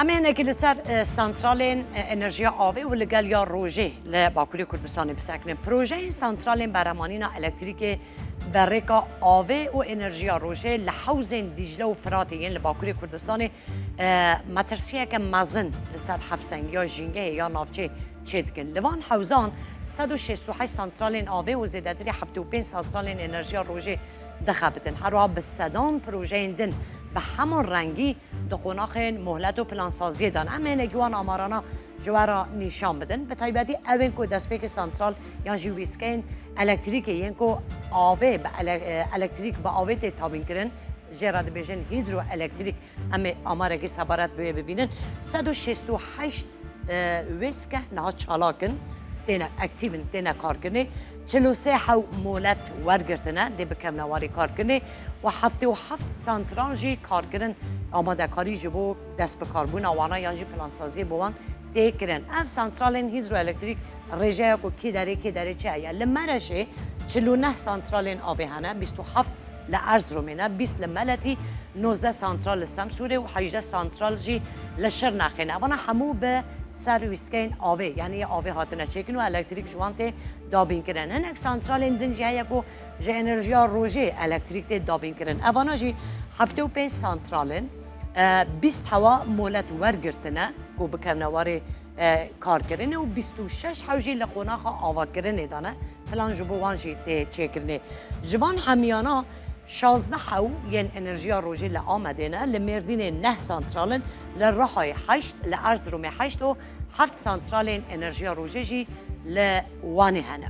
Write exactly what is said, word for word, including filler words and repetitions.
Em ê hinekî li ser, e, santralên, e, enerjiya avê û li gel ya rojê li Bakurê Kurdistanê bisekinin. Projeyên santralên beremanîna elektrîkê bi rêka avê û enerjiya rojê li hewzên Dîcle û Firatê yên li Bakurê Kurdistanê, e, metirsiyeke mezin li ser hevsengiya jîngehê ya navçê çêdikin. Li van hewzan sed û şêst û heşt santralên avê û zêdetirî heftê û pênc santralên enerjiya rojê dixebitin. Her wiha bi sedan projeyên din bi heman rengî di qonaxên mohleta plansaziyê de ne. Em ê hinekî wan amarana ji we re nîşan bidin. Bi taybetî ew ên ku destpêkê santral yan jî wîskeyên elektrîkê yên ku avê bi ele-, e, elektrîk bi avê tê tabînkirin, jê re dibêjin hîdroelektrîk. Em ê amarekî sebaret bi wê bibînin. Sed û şêst û heşt, e, wêske niha çalak in, têne aktîv in, têne karkirinê. Çil û sê hew molet wergirtine, dê bi kevnewarê karkirinê û heftê û heft santral jî karkirin amadekarî ji bo destbikarbûna wana yan jî plansaziyê bo wan tê kirin. Ev santralên hîdroelektrîk rêjeya ku kê derê kê derê çi heye? Li Mereşê çil û neh santralên avê hene, bîst û heft li Erziromê ne, bîst li Meletî, nozdeh santral li Semsûrê û hejdeh santral jî li Şirnexê ne. Vana hemû bi ser wîskeyên avê, yanî yê avê hatine çêkin û elektrîk ji wan tê dabînkirin. Hinek santralên din jî heye ku ji enerjiya rojê elektrîk tê dabînkirin. Evana jî heftê û pênc santral in, e, bîst hewa molet wergirtine ku bikevne warê, e, karkirinê û bîst û şeş hew jî li qonaxa avakirinê de ne. Plan ji bo wan jî tê çêkirinê. Ji van hemiyana şazdeh hew yên enerjiya rojê li Amedê ne, li Mêrdînê neh santral in, li Rihayê heşt, li Erziromê heşt û heft santralên enerjiya rojê jî li Wanê hene.